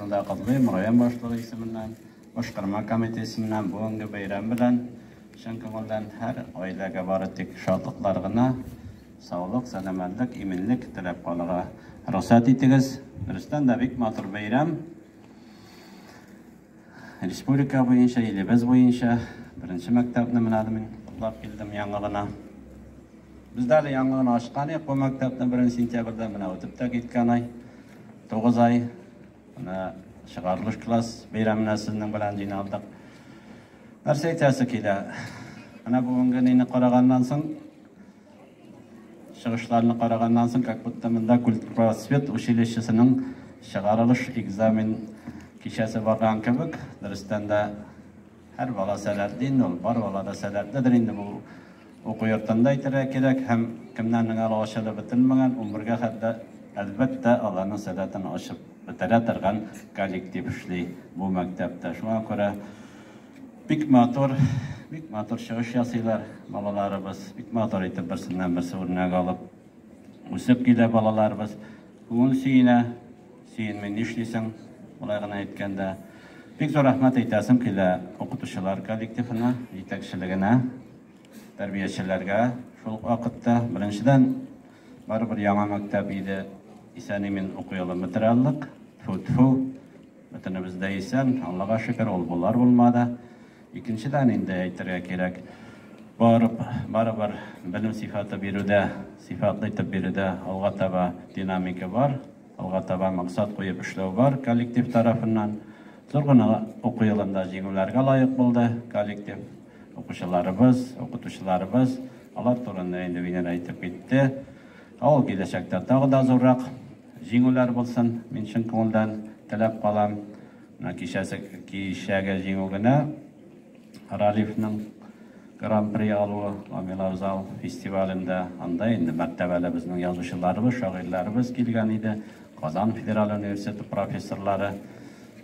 күңелдән котлыйм, район башлыгы исеменнән, башкарма комитеты исеменнән бүгенге бәйрәм белән чын күңелдән һәр гаиләгә бары тик шатлыклар гына, саулык, сәламәтлек, иминлек теләп калырга рөхсәт итегез. Дөрестән дә бик матур бәйрәм. Республика буенча, илебез буенча беренче мәктәпне менә мин котлап килдем яңа гына. Без дә әле яңа гына ачкан идек бу мәктәпне 1 сентябрьдә, менә үтеп тә киткән ай, 9 ай. Менә чыгарылыш класс бәйрәменә сезнең белән җыйналдык. Нәрсә әйтәсе килә? Менә бүгенге нине караганнан соң, чыгышларны караганнан соң, как будто монда культпросвет училищесының чыгарылыш экзамен кичәсе барган кебек. Дөрестән дә һәр бала сәләтле инде ул, бар бала да сәләтледер инде бу уку йортында әйтергә кирәк, һәм кемнәрнең әле ачылып бетелмәгән, 11-гә хәтле, әлбәттә, аларның сәләтен ачып бетерә торган коллектив эшли бу мәктәптә. Шуңа күрә бик матур, бик матур чыгыш ясыйлар балаларыбыз, бик матур итеп берсеннән-берсе үрнәк алып үсеп килә балаларыбыз. Күңел сөенә, сөенми нишлисең, болай гына әйткәндә. Бик зур рәхмәт әйтәсем килә укытучылар коллективына, җитәкчелегенә, тәрбиячеләргә шул ук вакытта. Беренчедән, барыбер яңа мәктәп иде, исән-имин уку елын бетерә алдык. Тфү-тфү, бөтенебез дә исән, Аллага шөкер, ул-булар булмады. Икенчедән инде әйтергә кирәк, барып, барыбер белем сыйфаты бирүдә, сыйфатлы итеп бирүдә алга таба динамика бар, алга таба максат куеп эшләү бар коллектив тарафыннан. Зур гына уку елында җиңүләргә лаек булды коллектив, укучыларыбыз, укытучыларыбыз. Алар турында инде Венера әйтеп китте. Ә ул киләчәктә тагы да зуррак җиңүләр булсын, мин чын күңелдән теләп калам. Менә кичәсе кичәге җиңү генә Ралифның Гран-при алуы Ламил Авзал фестивалендә. Анда инде мәртәбәле безнең язучыларыбыз, шагыйрьләребез килгән иде. Казан федераль университеты профессорлары.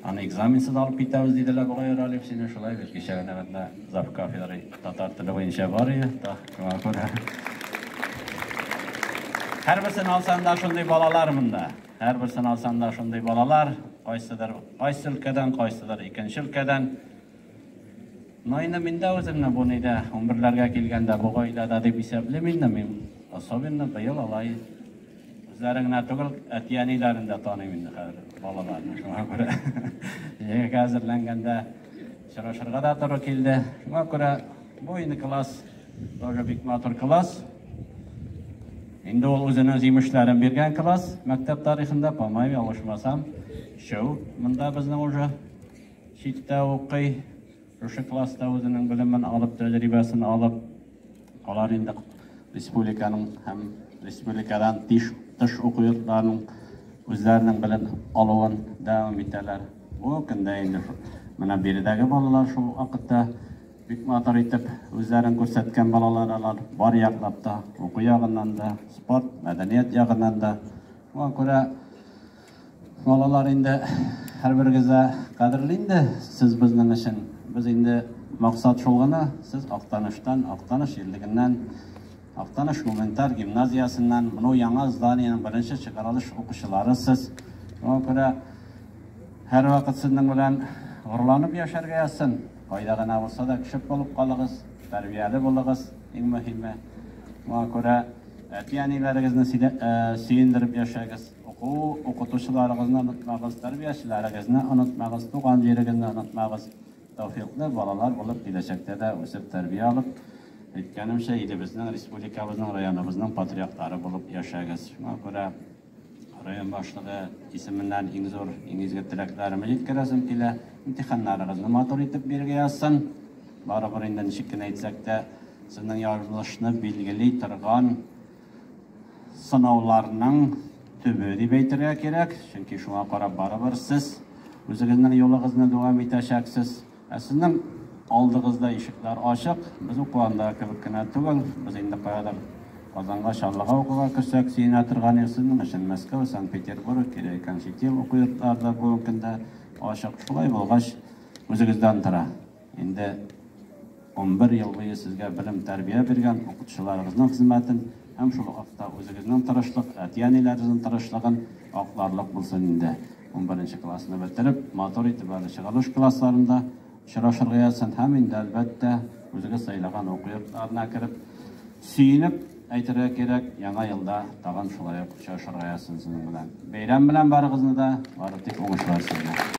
Аны экзаменсыз алып китәбез диделәр бугай, Ралиф, сине шулай бит кичә генә менә зав кафедрой татар теле буенча бар иде. Шуңа күрә. Һәрберсен алсаң да шундый балалар монда. Һәрберсен алсаң да шундый балалар, кайсыдыр кайсы өлкәдән, кайсыдыр икенче өлкәдән. Но инде мин дә үземне бу нидә, 11-ләргә килгәндә бу гаиләдә дип исәплим инде мин. Особенно быел алай үзләрен генә түгел, әти-әниләрен дә таныйм инде хәзер балаларны. Шуңа күрә җәйгә әзерләнгәндә очрашырга да туры килде. Шуңа күрә бу инде класс тоже бик матур класс. Инде ул үзенең җимешләрен биргән класс мәктәп тарихында, по-моему, ялгышмасам, шоу монда безнең уже читтә укый. Шушы класста үзенең белемен алып, тәҗрибәсен алып, алар инде республиканың һәм республикадан тиш, тыш уку йортларының үзләренең белем алуын дәвам итәләр. Бу көндә инде менә биредәге балалар шул вакытта Бик матур итеп үзләрен күрсәткән балалар алар, бар яклап та, уку ягыннан да, спорт, мәдәният ягыннан да. Шуңа күрә балалар инде һәрберегез дә кадерле инде сез безнең өчен. Без инде максат шул гына, сез Актаныштан, Актаныш җирлегеннән, Актаныш гуманитар гимназиясеннән, моны яңа зданиенең беренче чыгарылыш укучылары сез. Шуңа күрә һәрвакыт сезнең белән горурланып яшәргә язсын. Кайда гына булса да кеше булып калыгыз, тәрбияле булыгыз, иң мөһиме. Шуңа күрә әти-әниләрегезне сөендереп яшәгез. Уку, укытучыларыгызны онытмагыз, тәрбиячеләрегезне онытмагыз, туган җирегезне онытмагыз. Тәүфыйклы балалар булып киләчәктә дә үсеп тәрбия алып, әйткәнемчә, илебезнең, республикабызның, районыбызның патриотлары булып яшәгез. Шуңа күрә Район башлыгы исеменнән иң зур, иң изге теләкләремне җиткерәсем килә. Имтиханнарыгызны матур итеп бирергә язсын. Барыбер инде ничек кенә әйтсәк тә, сезнең язмышны билгели торган сынауларның төбе дип әйтергә кирәк. Чөнки шуңа карап барыбер сез үзегезнең юлыгызны дәвам итәчәксез. Ә сезнең алдыгызда ишекләр ачык, без укыганда кебек кенә түгел, без инде каядыр Казанга, Чаллыга укуга керсәк, сөенә торган идек. Сезнең өчен Мәскәү, Санкт-Петербург, кирәк икән чит ил уку йортлары да бүгенге көндә ачык. Шулай булгач, үзегездән тора. Инде 11 ел буе сезгә белем, тәрбия биргән укытучыларыгызның хезмәтен һәм шул ук вакытта үзегезнең тырышлык, әти-әниләрегезнең тырышлыгын акларлык булсын инде. 11 классны бетереп, матур итеп әле чыгарылыш классларында очрашырга язсын һәм инде, әлбәттә, үзегез сайлаган уку йортларына кереп, сөенеп әйтергә кирәк, яңа елда тагын шулай ук очрашырга язсын сезнең белән. Бәйрәм белән барыгызны да, бары тик уңышлар сезгә.